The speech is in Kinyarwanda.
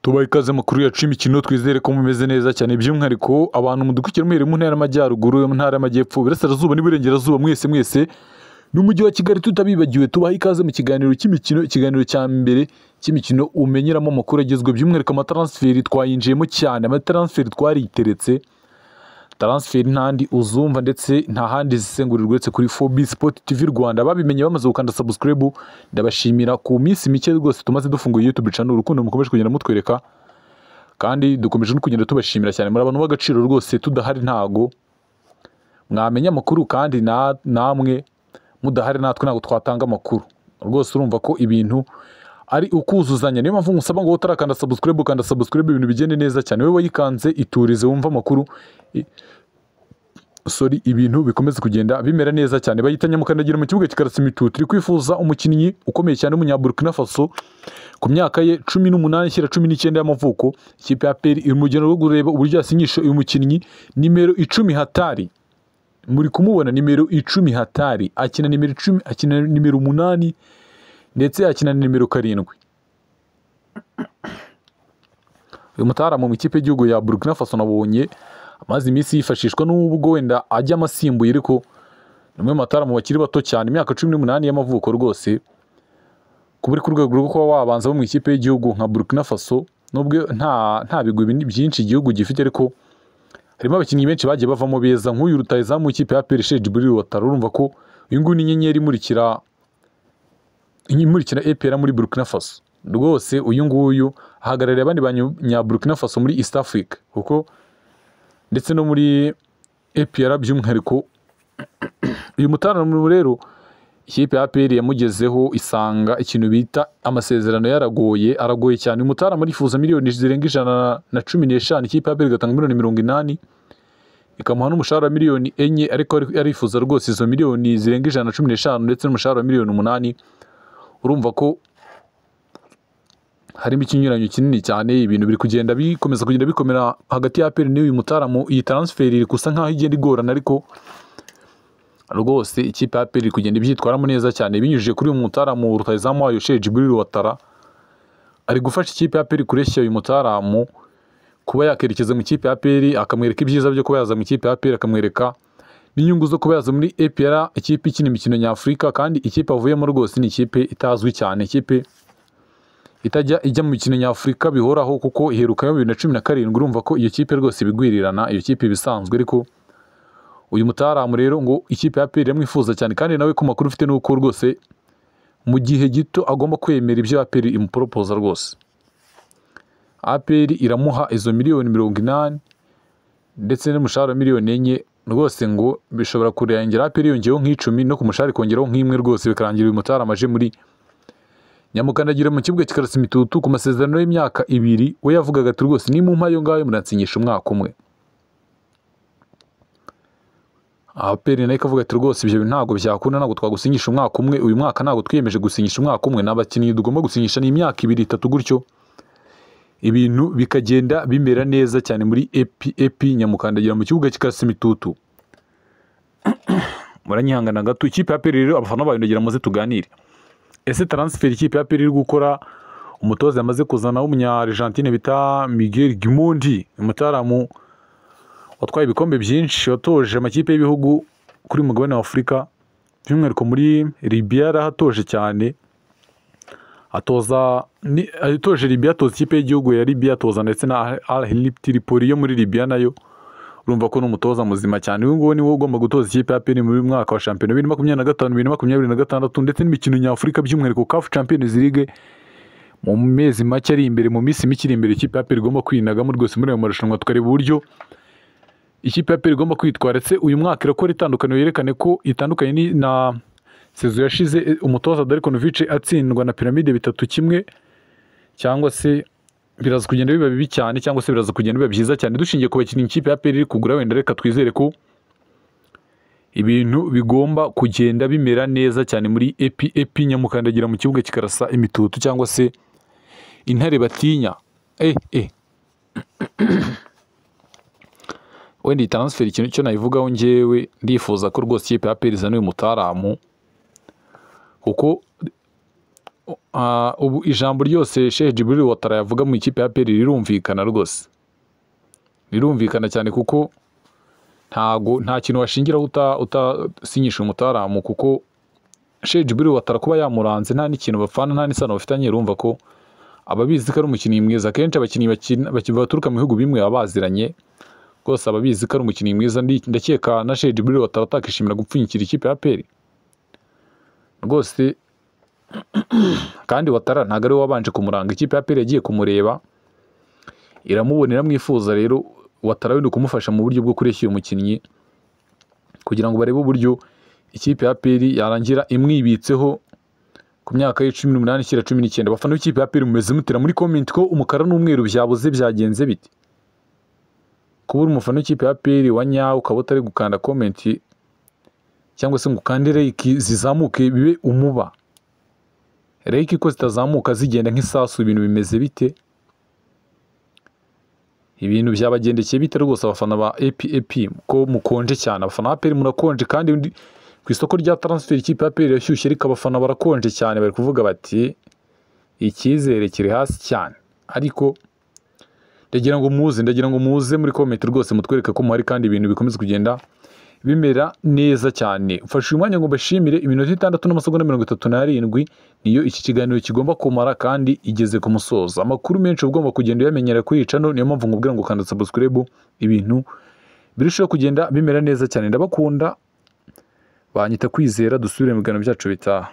Tubaha ikaze makuru yacu y'imikino, twizere ko mumeze neza cyane, by'umwihariko abantu mudukurikira muhereye mu ntara y'Amajyaruguru, mu ntara y'Amajyepfo, Iburasirazuba n'Iburengerazuba, mwese mwese n'umujyi wa Kigali tutabibagiwe. Tubaha ikaze mu kiganiro cy'imikino, ikiganiro cya mbere cy'imikino umenyeramo amakuru agezweho, by'umwihariko amatransferi twayinjiyemo cyane, amatransferi twariteretse, transferi ntandi uzumva ndetse nta handi zisengurirwa uretse kuri 4B Sport TV Rwanda. Babimenye bamaze gukanda subscribe, ndabashimira ku minsi mike rwose tumaze dufunguye YouTube channel, urukundo mukomeje kugenda mutwereka, kandi dukomeje no kugenda tubashimira cyane, muri abantu b'agaciro rwose, tudahari ntago mwamenya amakuru, kandi namwe mudahari natwe ntabwo twatanga amakuru rwose. Urumva ko ibintu ari ukuzuzanya, niyo mpamvu ngusaba ngo utarakanda subscribe ukanda subscribe, ibintu bigende neza cyane. Wowe wayikanze iturize wumva amakuru, sorry, ibintu bikomeze kugenda bimera neza cyane. Bayita nyamukandagira mu kibuga kikarasa imitutu, iri kwifuza umukinnyi ukomeye cyane w'umunyaburkina Faso ku myaka ye 18 ishyira 19 y'amavuko. Ikipe ya APR iri mu rugendo rwo kureba uburyo yasinyisha uyu mukinnyi nimero 10 hatari. Muri kumubona nimero 10 hatari, akina nimero 10, akina nimero 8 ndetse akina na nimero 7. Uyu mutaramu mu ikipe y'igihugu ya Burkina Faso nabonye amaze iminsi yifashishwa, n'ubwo wenda ajya amasimbuye, ariko ni umwe mu bataramu bakiri bato cyane, imyaka 18 y'amavuko rwose, kuba uri ku rwego rwo kuba wabanza mu ikipe y'igihugu nka Burkina Faso, nubwo nta bigwi byinshi igihugu gifite, ariko harimo abakinnyi benshi bagiye bavamo beza, nk'uyu rutahizamu w'ikipe ya APR Sheikh Djibril Ouattara. Urumva ko uyu nguyu ni inyenyeri imurikira APR muri Burkina Faso rwose. Uyu nguyu ahagarariye abandi banya Burkina Faso muri East Africa, kuko ndetse no muri APR by'umwihariko. Uyu mutaramu rero ikipe ya APR yamugezeho isanga ikintu bita amasezerano yaragoye, aragoye cyane. Uyu mutaramu arifuza miliyoni zirenga 115, ikipe ya APR igatanga miliyoni 80, ikamuha n'umushahara wa miliyoni 4, ariko arifuza rwose izo miliyoni zirenga 115 ndetse n'umushahara wa miliyoni 8. Urumva ko harimo ikinyuranyo kinini cyane, ibintu biri kugenda bikomeza kugenda bikomera hagati ya APR n'uyu mutaramu. Iyi transfer iri gusa nkaho igenda igorana, ariko rwose ikipe ya APR iri kugenda ibyitwaramo neza cyane binyujije kuri uyu mutaramu rutahizamu wayo Sheikh Djibril Ouattara. Ari gufasha ikipe ya APR kureshya uyu mutaramu kuba yakerekeza mu ikipe ya APR, akamwereka ibyiza byo kuba yaza mu ikipe ya APR, akamwereka n'inyungu zo kuba yaza muri APR, ikipe ikina imikino nyafurika, kandi ikipe avuyemo rwose ni ikipe itazwi cyane, ikipe itajya ijya mu mikino nyafurika bihoraho, kuko iheruka yo 2017. Urumva ko iyo kipe rwose ibigwirirana, iyo kipe ibisanzwe. Ariko uyu mutaramu rero ngo ikipe ya APR iramwifuza cyane, kandi nawe ku makuru ufite nuko rwose mu gihe gito agomba kwemera ibyo APR imuporopoza rwose. APR iramuha izo miliyoni 80 ndetse n'umushahara wa miliyoni 4 rwose, ngo bishobora kurangira APR yongeyeho nk'icumi no ku mushahara ikongeraho nk'imwe rwose, bikarangira uyu mutaramu aje muri nyamukandagira mu kibuga kikarasa imitutu ku masezerano y'imyaka 2. We yavugaga ati rwose nimumpa ayo ngayo muransinyisha umwaka umwe. APR nayo ikavuga ati rwose ibyo ntabwo byakunda, ntabwo twagusinyisha umwaka umwe, uyu mwaka ntabwo twiyemeje gusinyisha umwaka umwe, n'abakinnyi tugomba gusinyisha ni imyaka 2 3 gutyo, ibintu bikagenda bimera neza cyane muri AP nyamukandagira mu kibuga kikarasa imitutu. Muranyihangana gato. Ikipe ya APR rero abafana bayo ndagira muze tuganire. Ese transfer ikipe ya APR iri gukora, umutoza yamaze kuzana w'umunya Argentine bita Miguel Gimondi, umutaramu watwaye ibikombe byinshi, watoje amakipe y'ibihugu kuri mugabane wa Afurika, by'umwihariko muri Libya yarahatoje cyane, atoza atoje Libya, atoza ikipe y'igihugu ya Libya, atoza ndetse na Al Ahly Tripoli yo muri Libya nayo. Urumva ko n'umutoza muzima cyane. Uyu nguyu niwe ugomba gutoza ikipe ya APR muri mwaka wa shampiyona 2025 2026 ndetse n'imikino nyafurika by'umwihariko CAF Champions League mu mezi make ari imbere, mu minsi mike iri imbere, ikipe ya APR igomba kwinagamo rwose muri ayo marushanwa, tukareba uburyo ikipe ya APR igomba kwitwara. Ndetse uyu mwaka irakora itandukaniro yerekane ko itandukanye na sezo yashize, umutoza Darko Novic atsindwa na Pyramide 3-1, cyangwa se biraza kugenda biba bibi cyane, cyangwa se biraza kugenda biba byiza cyane dushingiye ku bakinnyi ikipe ya APR iri kugura. Wenda reka twizere ko ibintu bigomba kugenda bimera neza cyane muri AP nyamukandagira mu kibuga kikarasa imitutu, cyangwa se intare batinya. Wenda iyi transfer ikintu cyo nayivugaho njyewe, ndifuza ko rwose ikipe ya APR izana uyu mutaramu, kuko Ubu ijambo ryose Sheikh Djibril Ouattara yavuga mu ikipe ya APR rirumvikana rwose, rirumvikana cyane, kuko ntago nta kintu washingiraho utasinyisha umutaramu, kuko Sheikh Djibril Ouattara kuba yamuranze nta n'ikintu bapfana, nta n'isano bafitanye, urumva ko ababizi ko ari umukinnyi mwiza. Akenshi abakinnyi baturuka mu bihugu bimwe baba baziranye rwose, ababizi ko ari umukinnyi mwiza. Ndakeka na Sheikh Djibril Ouattara atakishimira gupfunyikira ikipe ya APR rwose. Kandi Ouattara ntabwo ari we wabanje kumuranga, ikipe ya APR yagiye kumureba iramubona iramwifuza. Rero Ouattara wenda kumufasha mu buryo bwo kureshya uyu mukinnyi kugira ngo barebe uburyo ikipe ya APR yarangira imwibitseho ku myaka ye 18 ishyira 19. Abafana b'ikipe ya APR mumeze mutera muri comment ko umukara n'umweru byabuze, byagenze bite? Kuba uri umufana w'ikipe ya APR wa nyawe ukaba utari gukanda comment cyangwa se ngo ukande like zizamuke bibe umuba, like ko zitazamuka zigenda nk'isasu, ibintu bimeze bite? Ibintu byabagendekeye bite rwose abafana ba APAP ko mukonje cyane? Abafana ba APR murakonje, kandi ku isoko rya transfer ikipe ya APR irashyushye, ariko abafana barakonje cyane, bari kuvuga bati icyizere kiri hasi cyane. Ariko ndagira ngo muze muri comment rwose mutwereke ko muhari, kandi ibintu bikomeza kugenda bimera neza cyane. Mfashe uyu mwanya ngo mbashimire. Iminota 6 n'amasegonda 37 niyo iki kiganiro kigomba kumara, kandi igeze ku musozo. Amakuru menshi ugomba kugenda uyamenyera kuri iyi channel, niyo mpamvu nkubwira ngo kanda subscribe, ibintu birushaho kugenda bimera neza cyane. Ndabakunda, banyita Kwizera, dusubire mu biganiro byacu bitaha.